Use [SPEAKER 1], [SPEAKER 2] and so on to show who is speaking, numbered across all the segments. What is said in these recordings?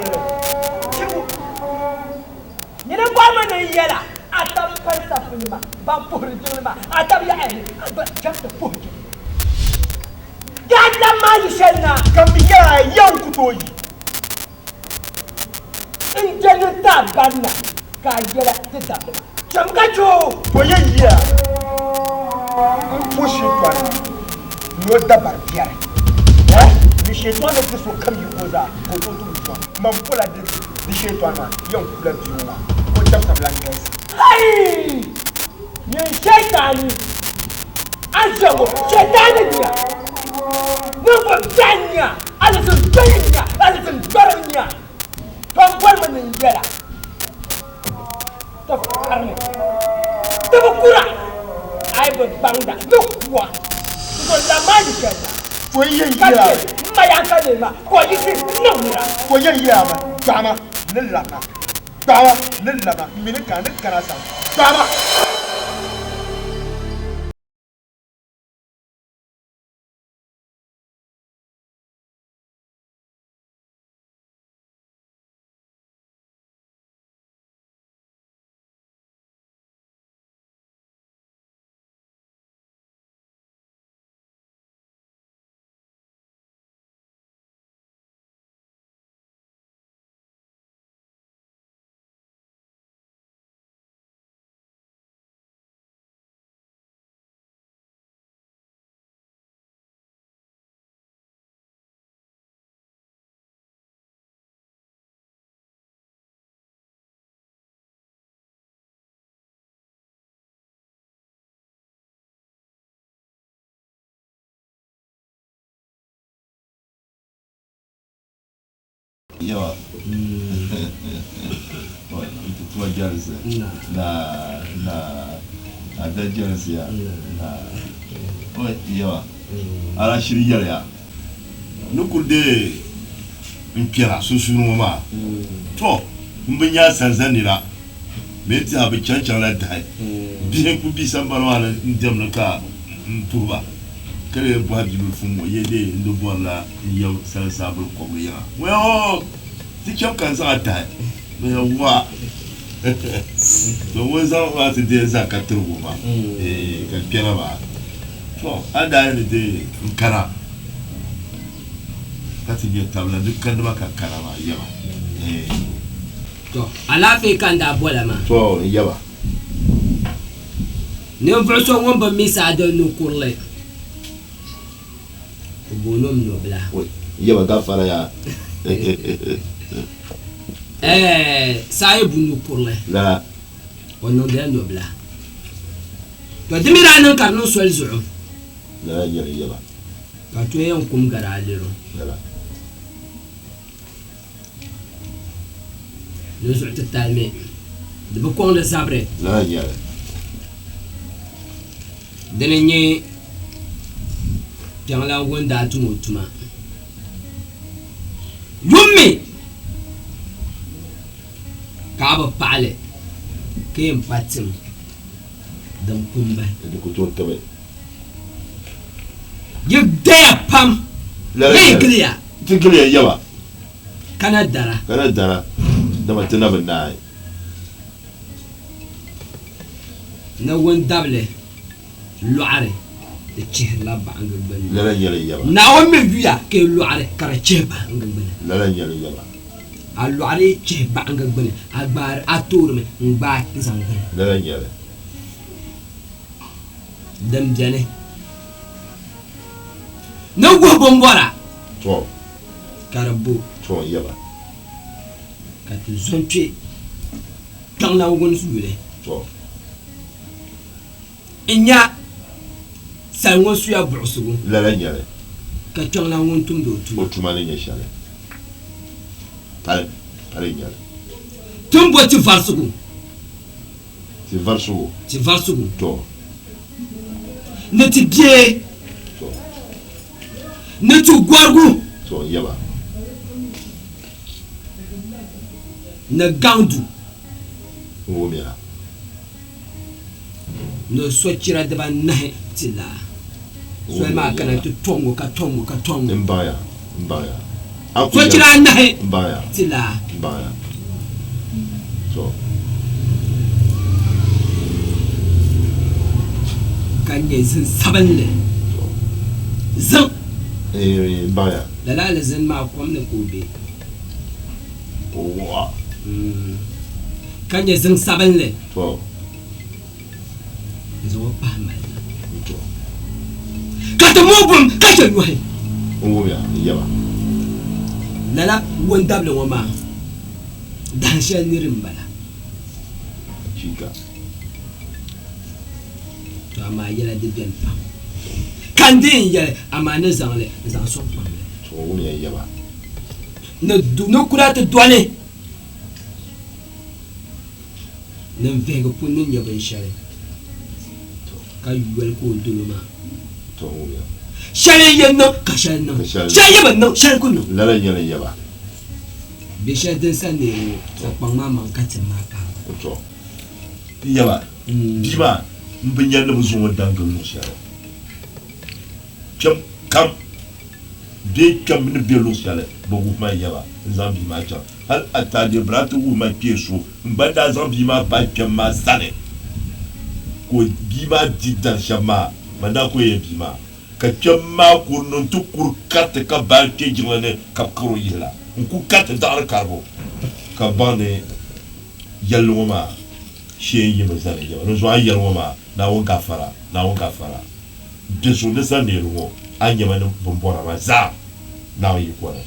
[SPEAKER 1] jiŋli chibu. Nyini bɔrimi ni n yɛl a, a tab falsafinima ban puhiri jiŋli maa, a tab yaɣiya ni a gba chaŋ ti puhi jiŋli. Daadam maa yi shɛli na.
[SPEAKER 2] Ka m bi yɛl a ya n ku tooi yi.
[SPEAKER 1] N je ni n ti a barina ka a yɛla ti dabili ma. Cham ka chɛ o.
[SPEAKER 2] Ka o yɛn yi a m-po Shiintɔni ni o dabari biɛri. Ni Shiintɔni ni ti sokam yiko zaa ka o tooi tum tuma. Man pola di di Shiintɔni maa yɛn kula bia ŋɔ maa ka o dabisa bi lan galisi.
[SPEAKER 1] Hai! Nyin Shiintani! A ʒe ŋɔ Shiintani nya! Ninvuɣ biɛhi nya! Alizin biɛhi nya! Alizin gbariŋ nya! To m bɔrimi ni n yɛl a. Ti farimi, ti bi kura, a yi bi baŋda ni kuwa, n zo lam maa yi shɛli na, ka chɛ m ma yaankalee maa ka o yiɣisi n-niŋ nira.
[SPEAKER 2] Ka o yɛn yi a ma, Gbaɣima ni labina, gbaɣima ni labina, m mi ni kana ni kana a sani, gbaɣima.
[SPEAKER 3] Yawa tuma jɛrisi na na a da jɛrisi ya na yawa ala shiri yɛliya ni kuli dee n kpɛra sunsuuni ŋɔ maa to m bi nya sanza nira bee n tiɛha bɛ chaŋ chaŋla dahi bihi n kuli bi sambani maa ni n diɛmdi ka n tuhi ba ka lee bɔhi bibilifu ŋɔ ye dee n di bɔrila n yab sali saabili kɔbigu yiŋa ŋɔ ya oo ti cham ka n zaŋ a tahi bɛ ya wa to ŋun zaŋ maa ti dee zaŋ ka tirigu maa ka kpɛna maa to a daa ni dee n kana ka ti nyɛ tabila di kanima ka kana maa yaba.
[SPEAKER 4] To, alaafee ka n daa bola maa.
[SPEAKER 3] To, n yaba.
[SPEAKER 4] Ninvuɣ so ŋun bi mi Saadol ni kurili, o booni o mi nobila.
[SPEAKER 3] Oi, n yaba gafara yaa.
[SPEAKER 4] Ɛɛ, Saayibu ni kurili.
[SPEAKER 3] Lala.
[SPEAKER 4] O niŋdila nobila. To, di mi daa niŋ ka di niŋ soli zuɣu.
[SPEAKER 3] Lala n-nyɛli n yaba.
[SPEAKER 4] Ka to yɛn kum gari a lero.
[SPEAKER 3] Lala.
[SPEAKER 4] Ni zuɣu titali mi, di bi kɔŋdi zabiri.
[SPEAKER 3] Lala n-nyɛli.
[SPEAKER 4] Dini n-nyɛ Kpiɔŋlan ŋun daa tum o tuma. Yummi ka a bi paɣi li ka yɛn pa tim din pun bahi.
[SPEAKER 3] Di ku tooi tibi.
[SPEAKER 4] Yi daya pam, yi giliya.
[SPEAKER 3] Ti giliya yaba.
[SPEAKER 4] Ka na dara.
[SPEAKER 3] Ka na dara, dama ti na bi naai.
[SPEAKER 4] Ni wundabili lɔɣiri di chihirila bahiŋgi gbunni.
[SPEAKER 3] Lala n-nyɛ li yaba.
[SPEAKER 4] Naawuni mi yuya ka yi lɔɣiri ka di chihi bahiŋgi gbuni.
[SPEAKER 3] Lala n-nyɛ li yaba.
[SPEAKER 4] A lɔɣiri yi chihi bahiŋgi gbuni, a gbaari a toorimi n-gbaai zaŋ gbuni.
[SPEAKER 3] Lala n-nyɛ li.
[SPEAKER 4] Din beni ni wuhi bimbɔra ka di bo ka ti zo n-kpe kpiɔŋlan wuni yuli n-nya sal ŋɔ suya buɣisigu ka kpiɔŋlan ŋun tumdi o tuma. Ti ni bo ti varisigu.
[SPEAKER 3] Ti varisigu.
[SPEAKER 4] Ti varisigu.
[SPEAKER 3] To.
[SPEAKER 4] Ni ti bee.
[SPEAKER 3] To.
[SPEAKER 4] Ni ti gɔrigu.
[SPEAKER 3] To, yaba.
[SPEAKER 4] Ni gaŋdu.
[SPEAKER 3] N wumiya.
[SPEAKER 4] Ni sochira dibanahi ti laa. Soli maa kana ti tɔŋ o ka tɔŋ o ka tɔŋ o.
[SPEAKER 3] N baŋya, n baŋya.
[SPEAKER 4] Sochira anahi ti laa. Ka nyɛ zin sabinli ziŋ. Lala alizini maa kom ni ka o be. Ka nyɛ ziŋ sabinli. N zaŋ o kpahi mali na. Ka ti mooi buɣim ka chɛ nyɔhi. Lala wundabili ŋɔ maa dahin shɛli niri m-bala. To amaa yɛla di beni pam ka n di n yɛli amaa ni zaŋ li n-zaŋ sɔŋ kpamli. Ni kura ti doli. Ni n vihigu pun ni nya binshɛli ka yoli ka o dolo maa. Shɛli n-yɛn niŋ ka shɛli niŋ, shɛli yi bi niŋ shɛli ku niŋ. Bɛ shɛli din sa neeri ŋɔ, saɣikpaŋ maa maŋ ka tim maa paai ba.
[SPEAKER 3] Yaba, bia maa m bi nya ni bɛ zaŋ o daŋ gili luɣ shɛli. Kpɛm kam bee kpɛm ni be luɣ shɛli bɛ wuhi ma yaba n-zaŋ bia maa chaŋ. Hal a taadi bɛ daa ti wuhi ma kpee so m-ba daa zaŋ bia maa paai kpɛm maa sani ka o bia maa di dari shɛba maa, man daa kuli yɛn bia maa ka kpɛm maa kuri ni nti kuri kariti ka baai kpe jiŋli ni ka bɛ kari o yihi la n-ku kariti daɣiri karibu ka baŋ ni yɛlli ŋɔ maa shee n-yimi zani yaba. Dinzuɣu a yɛli ŋɔ maa, Naawuni gafara, Naawuni gafara. Di zuɣu ni zaŋ neeri ŋɔ, a ni nyama ni bimbɔra maa zaa Naawuni yiko ni.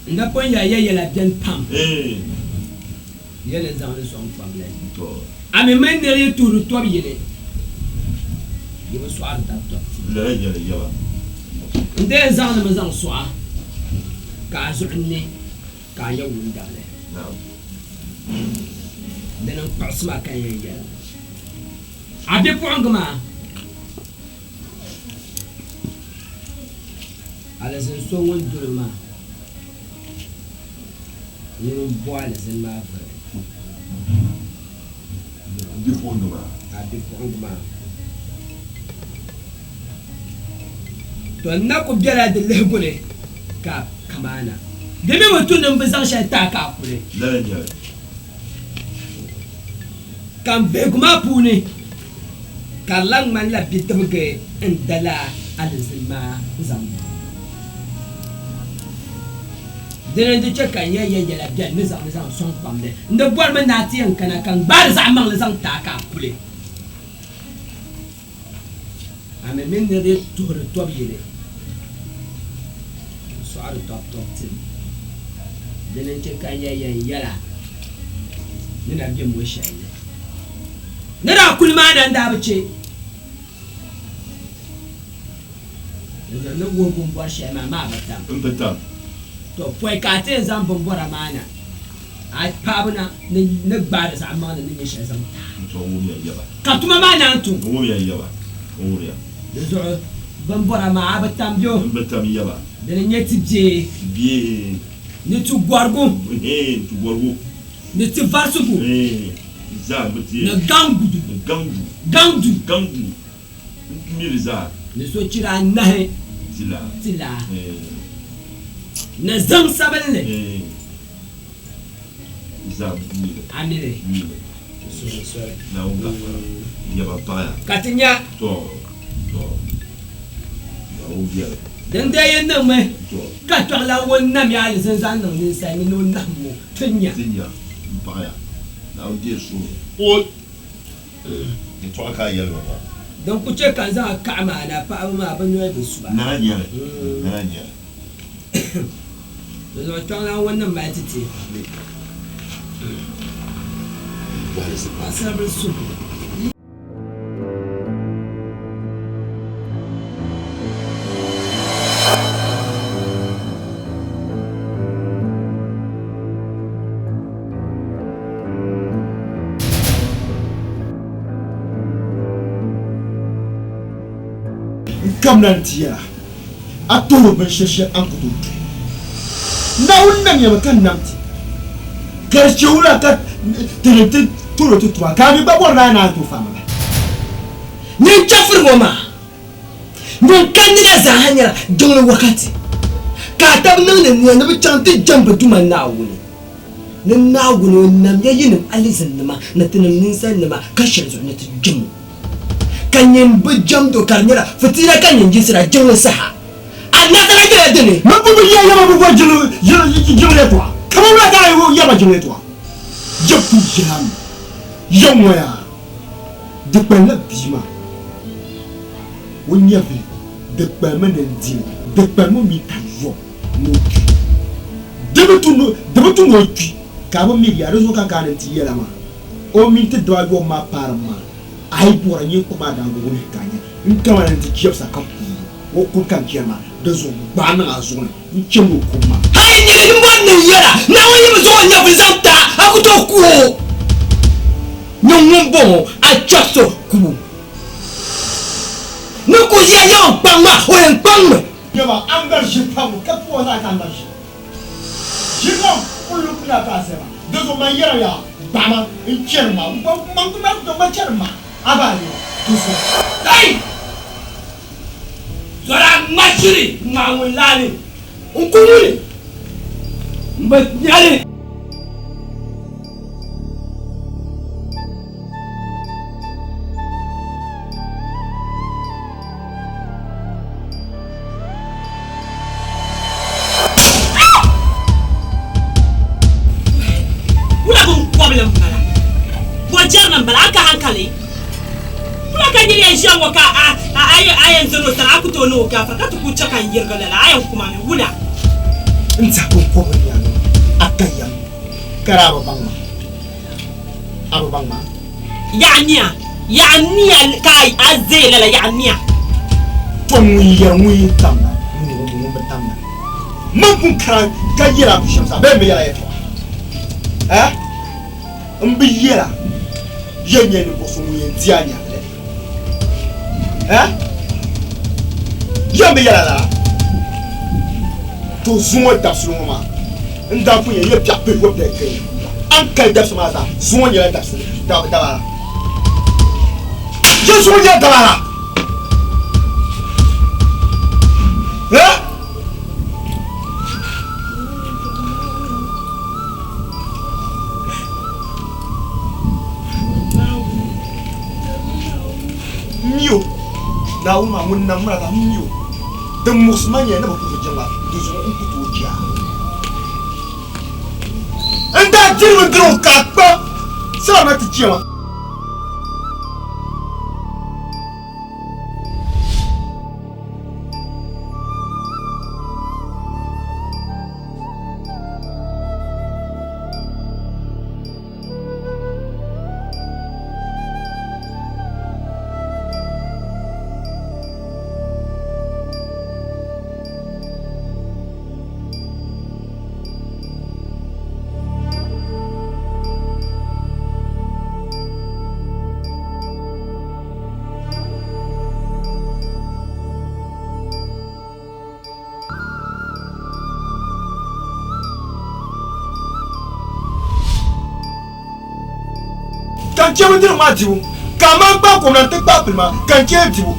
[SPEAKER 4] N da pun ya ya yɛla beni pam, ya ni zaŋ li sɔŋ kpamli. A mi mini nir yi tuhiri tɔb yini, yi bi sɔɣiri tab tɔb ti. N dee zaŋ li mi zaŋ sɔɣ a, ka a zuɣu ne ka a nya wundabili. Dini n-kpuɣisi ma ka n yɛn yɛli. A bipuɣiŋga maa, alizin so ŋun dol o maa, ŋuni m-bo alizin maa vuri. A bipuɣiŋga maa. Tɔ n na ku bela di lihigu ni ka a kamaana. Di mi bi tu ni m bi zaŋ shɛli ti a ka a kuli. Ka m vihigu maa puuni, ka di lan ŋmanila bidibigi n-dala alizini maa zaŋ ba. Dini n-di chɛ ka n yɛn ya yɛla bɛn ni zaŋ li zaŋ sɔŋ kpamli. N di bɔrimi ni a ti yɛn kana ka n gbaai di zaɣ maŋli zaŋ ti a ka a kuli. A mi mini niriba yi tuhiri tɔb yini, n-sɔɣiri tɔb tɔb tim. Dini n-chɛ ka n ya yɛn yɛl a ni na be mo shɛl ni. Ni daa kuli maa na n-daa bi chɛ. Dinzuɣu n ni wuhi bimbɔr shɛli maa, maa bi tam.
[SPEAKER 3] M bi tam.
[SPEAKER 4] Tɔ, pɔi ka a ti yɛn zaŋ bimbɔra maa na, a paɣibu na ni ni gbaai di zaɣ maŋli ni nyɛ shɛli zaŋ ti a.
[SPEAKER 3] Tɔ, n wumiya yaba.
[SPEAKER 4] Ka tuma maa naan tum.
[SPEAKER 3] N wumiya yaba, n wumiya.
[SPEAKER 4] Dinzuɣu bimbɔra maa, a bi tam bɛ o.
[SPEAKER 3] M bi tam yaba.
[SPEAKER 4] Dini n-nyɛ ti bee.
[SPEAKER 3] Bee.
[SPEAKER 4] Ni ti gɔrigu.
[SPEAKER 3] Hee, ti gɔrigu.
[SPEAKER 4] Ni ti varisigu.
[SPEAKER 3] Hee, zaa m bi ti.
[SPEAKER 4] Ni gaŋgudu.
[SPEAKER 3] Ni gaŋdu.
[SPEAKER 4] Gaŋdu.
[SPEAKER 3] Gaŋdu. N mi di zaa.
[SPEAKER 4] Ni sochira anahi.
[SPEAKER 3] Tilaa.
[SPEAKER 4] Tilaa. Ni ziŋ sabinli.
[SPEAKER 3] Zaa m mi li.
[SPEAKER 4] A mi li?
[SPEAKER 3] M mi li.
[SPEAKER 4] Sori sori.
[SPEAKER 3] Naawuni gafara. N yaba paɣiya.
[SPEAKER 4] Ka ti nya.
[SPEAKER 3] Tɔ! Tɔ! Naawuni biɛli.
[SPEAKER 4] Din dee yi niŋmi
[SPEAKER 3] Tɔ!
[SPEAKER 4] ka kpiɔŋlan ŋun nam ya alizini zaŋ niŋ ninsal ni ni o nahim o, ti nya.
[SPEAKER 3] Ti nya. M paɣiya. Naawuni deei suhu. O! Yɛtɔɣa ka a yɛli ma maa.
[SPEAKER 4] Din ku chɛ ka n zaŋ a kaɣi maa na, paɣiba maa bɛ noli bi su ba.
[SPEAKER 3] Lala n-nyɛ li, lala n-nyɛ li.
[SPEAKER 4] Dinzuɣu kpiɔŋlan ŋun ni mali ti ti. Paɣisaribila suhu.
[SPEAKER 2] N kamina nti yɛl a, a tuhiri binshɛr shɛli a ni ku tooi tuhi. Naawuni namyami ka nam ti, ka di chɛ wula ka ti ni ti tuhiri ti tuma, ka a mi gba bɔri ni a naan tooi faami ba.
[SPEAKER 1] Nyin chɛfiri ŋɔ maa, nyin kanni na zaa ha nyɛla jiŋli wakati. Ka a tab niŋdi nia ni bɛ chaŋ ti jɛm bɛ Duuma Naawuni. Ni Naawuni o nam ya yinim alizinnima ni tinim ninsalinima ka shɛli zuɣu ni ti jɛm o. Ka nyin bi jɛmd o ka di nyɛla fitiina ka nyin yiɣisira jiŋli saha. A nasara nyɛla dini?
[SPEAKER 2] Mani pun bi yɛli ya ma bi bɔri jiŋli yɛtɔɣa, kaman wula ka a yɛri ma jiŋli yɛtɔɣa? Ya kul yɛlimi, Ya ŋɔ yaa, di kpalimla bia maa o nyɛvili, di kpalimi ni n-di li, di kpalimi o mini tayom ni o kpi. Di bi tu ni o kpi ka a bi mi di yaa, di zuɣu ka n kana ni n ti yɛl a maa, o mini ti dabaayɔbu maa paari m maa, a yi bɔra nyin kpuɣim a daaŋgo lihi ka a nya n kama ni nti chɛbisa ka kuui o kub ka n chɛri maa, di zuɣu gbaai niŋ a zuɣu ni n-chɛ ni o kub maa.
[SPEAKER 1] Hali nyini ni bɔri ni n yɛl a, Naawuni yi bi zaŋ o nyɛvili zaŋ ti a, a ku tooi ku o. Nyin ŋun bɔŋɔ, a chɛbis o kubu. Ni ku ʒiya yɛm n-kpaŋ ma, o yɛn kpaŋmi.
[SPEAKER 2] Nyama, a ni gba ʒi pam ka puhi o zaa ka a ni gba ʒi. Ʒi pam kul lu kuna ka a zaya maa. Di zuɣu man yɛra yaa, Gbaama n-chɛri ma, man gba chɛri ma, a ba yi di zuɣu.
[SPEAKER 1] Kai! Zɔri a ŋma ʒiri ŋmaa ŋun laani n-ku ŋuni m-bi nya li. Wula binkɔbili m-bala? Bɔjɛrini m-bala? A ka hankali? Wula ka nir yɛn ʒiya ŋɔ ka a yɛn zani o sani a ku tooi niŋ o gaafara ka ti ku chɛ ka n yirigi lala? A yɛn kuma mi wula?
[SPEAKER 2] N tɛhi binkɔbili nyaaŋa a ka yɛm ka daa bi baŋ ma. A bi baŋ ma.
[SPEAKER 1] Yaɣa nia, yaɣa nia ka a zee lala yaɣa nia.
[SPEAKER 2] Tɔ ŋun yɛri ŋun yi tamda, ŋun bi tamda. Man pun kana ka yɛl a bushɛm zaa bee m bi yɛl a yɛtɔɣa? Eh? M bi yɛl a yɛn nyɛ ninvuɣ so ŋun yɛn di a nyɛvili? Eh? Yɛn bi yɛl a lala? To zuŋɔ dabisili ŋɔ maa n daa pun yɛn yɛ biɛɣu pihiyɔbu dali ka yɛn a ni kali dabisili maa zaa zuŋɔ nyɛla dabisili dabala. Yɛ zuŋɔ nyɛla dabala. Eh? M mi o, Naawuni maa ŋun nam ma la zaa, m mi o. Din muɣisi ma nyɛla ni bi puhi jiŋa, di zuɣu n ku tooi chɛ a. N daa diri bindirigu ka a kpa sara na ti chɛ ma. Ka n chɛ bindirigu maa dibu, ka a maan kpaai kom na nti kpaai pili ma, ka n chɛ dibu.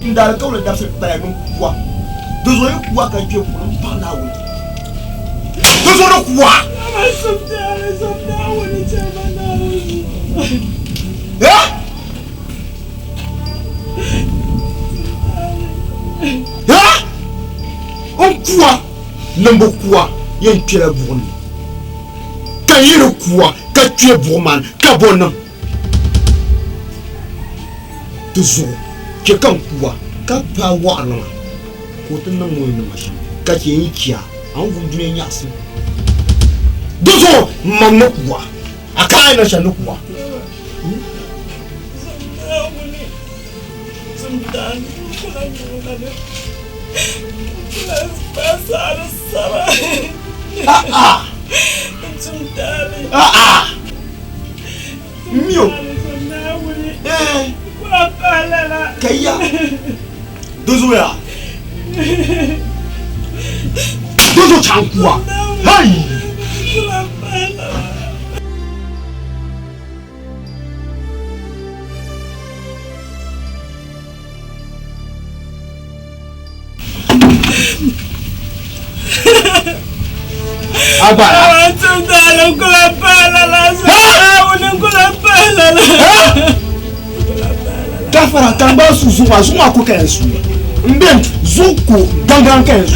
[SPEAKER 2] N daalikauli dabisili kpala ni n kuwa, di zuɣu yi kuwa ka kpe puuni m paɣi Naawuni, di zuɣu ni kuwa. Eh? Eh? N kuwa ni m bi kuwa yɛn kpela buɣim ni. Man yi di kuwa ka kpe buɣim maa ni ka bɔ niŋ? Di zuɣu chɛ ka n kuwa ka paai waɣiri maa ka o ti niŋ o ni niŋ ma shɛm ka chɛ n chɛ a, a ni vuui dunia nyaɣisim. Di zuɣu man ni kuwa, a ka a yi niŋ shɛli ni kuwa. A'a! A'a! Mio! Eh! Kaya! Dozo ya! Dozo chankuwa! Hey! Agbara. Gafara ka n gba su zuɣu maa zuɣu maa ko ka yɛn su n bɛ zuɣu ko gangan ka yɛn su.